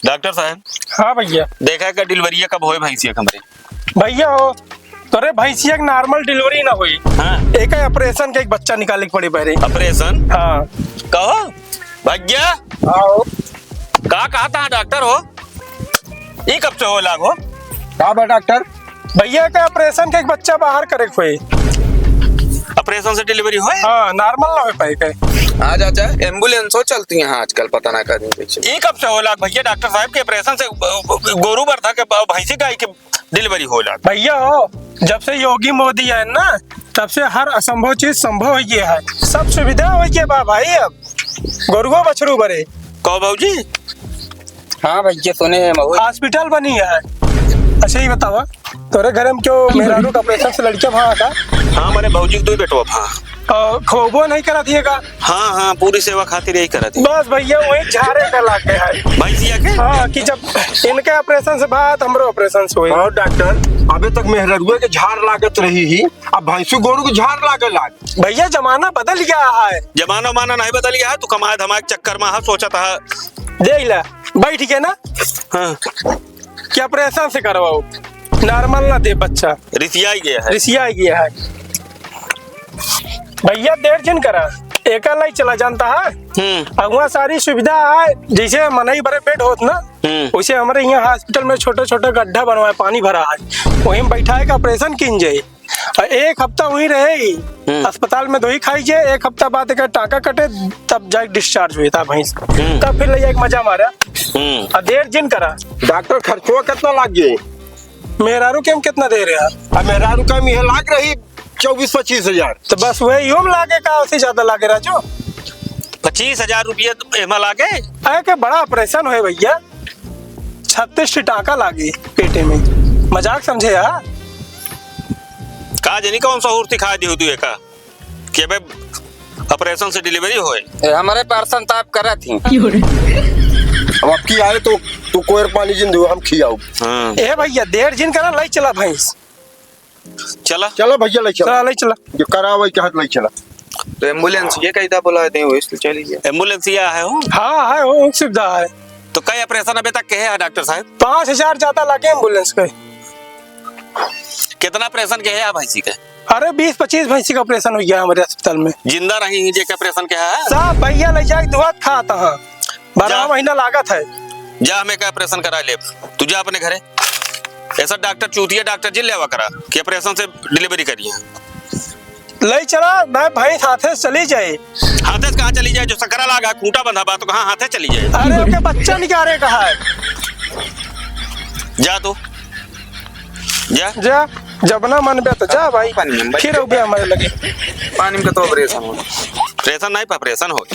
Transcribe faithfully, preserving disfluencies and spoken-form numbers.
डॉक्टर साहब। हाँ भैया। देखा है का डिलीवरी कब होए भैंसिया के हमरे? भैया हो, तोरे भैंसिया के normal delivery ना होई। हाँ। एका operation के एक बच्चा निकाले के पड़ी पहले। Operation? हाँ। कहो भैया। हाँ हो। का कहत हा डॉक्टर हो? ई कब से होए लाग हो? का बा डॉक्टर? भैया के operation के एक बच्चा बाहर करे के होई। Operation से डिलीवरी होए? हाँ, normal ना हो पाए के। हाँ चाचा, ambulance हो चलती है आजकल, पता ना का दिन कैसे। ई कब से होए लाग भैया डॉक्टर साहब के operation से, अ, अ, गोरू बरधा के, अ, भैंसी गाय के डिलीवरी होए लाग? भैया हो, जब से योगी मोदी आए ना, तब से हर असंभव चीज संभव हो गया है, सब सुविधा हो गया बा भाई। अब गोरुओ बछरू बरे। कहो भौजी। हाँ भैया, सुने हैं महुआ। Hospital बनी है। अच्छा, ये बतावा, तोरे घरे में क्यों मेहरारू का operation से लड़किया भा का? हाँ, मरे भौजी के दो बेटवा भा। और खोबो नहीं करत हिए का? हाँ, हाँ, पूरी सेवा खातिर यही करत ही। बस भैया, वही झारे का लागे है। भैंसिया के? हाँ, कि जब इनके operation से भा, तो हमरो operation से होई। और डॉक्टर, अबे तक मेहररुआ के झार लागत रही ही, अब भैंसू गोरू के झार लागे लाग। भैया, जमाना बदल गया है। जमाना माना नहीं बदल गया है, तू कमाए धमाए के चक्कर में हा, सोचत हा। देख ले, बैठ के ना। हाँ। कि operation से करवाओ, normal ना दे बच्चा। रिसियाई गया है। रिसियाई गया है। भैया, देर जिन करा, एका लाई चला जानता है। हम्म। अगुआ सारी सुविधा है, जैसे मनई बरे bed होत ना, हम्म। वैसे हमरे यहाँ hospital में छोटा छोटा गड्ढा बनवा है, पानी भरा है, वहीं में बैठा है कि operation कीन जाए। और एक हफ्ता वहीं रहे ही, हम्म। अस्पताल में दवाई खाई जे, एक हफ्ता बाद एकर टाका कटे, तब जाके discharge हुई था भैंस। हम्म। तब फिर ले जाके मजा मारा। हम्म। आ देर जिन करा। डॉक्टर, खर्चवा कितना लाग गए? मेहरारू के हम कितना दे रहे हैं? अब मेहरारू का हम यह लाग रही चउबीस पच्चीस हजार। तो बस वही हम लागे का, उससे ज्यादा लागे राजू? पच्चीस हजार रुपये तो एमा लागे। अरे के बड़ा operation होए भैया। छत्तीस ठी टाका लागी पेटे में। मजाक समझे यार। का जनी कौन सहूर सिखा दी हो तू एका कि अबे operation से डिलीवरी होए? ए, हमरे person ताप करत ही। अब आपकी आए तो तू कोयर पानी जिन दो, हम खियाओ। हाँ। ए भैया, देर जिन करा, लाई चला भैंस। चला। चला भैया, लाई चला। चला, लाई चला। जो करावे के हाथ लाई चला। तो ambulance ये कैदा बुला दे, वो इसलिए चली गया। Ambulance ये है हो? हाँ, है हो, सुविधा है। तो कई operation अबे तक कहे है डॉक्टर साहब? पाँच हजार ज्यादा लागे ambulance के। कितना operation कहे है भैंसी के? अरे, बीस पच्चीस भैंसी का operation हो गया हमारे अस्पताल में। जिंदा रही ही जे के operation कहे है? सब भैया ले जाके दुआत खात हैं। बारह जा। महीना लागत है। जा, हमें का operation करा ले। तू जा अपने घरे। ऐसा डॉक्टर चूतिया डॉक्टर जिन लेवा करा कि operation से डिलीवरी करी है। ले चला, मैं भैंस हाथे से चली जाए। हाथे से कहाँ चली जाए? जो सकरा लागा, खूंटा बंधा बा, तो कहाँ हाथे चली जाए? अरे, ओके बच्चा निकारे कहा है। जा तू, जा। जा, जब ना मन बे तो जा भाई। पानी में फिर हो गया हमारे लगे। पानी में तो operation हो। Operation नहीं, operation हो।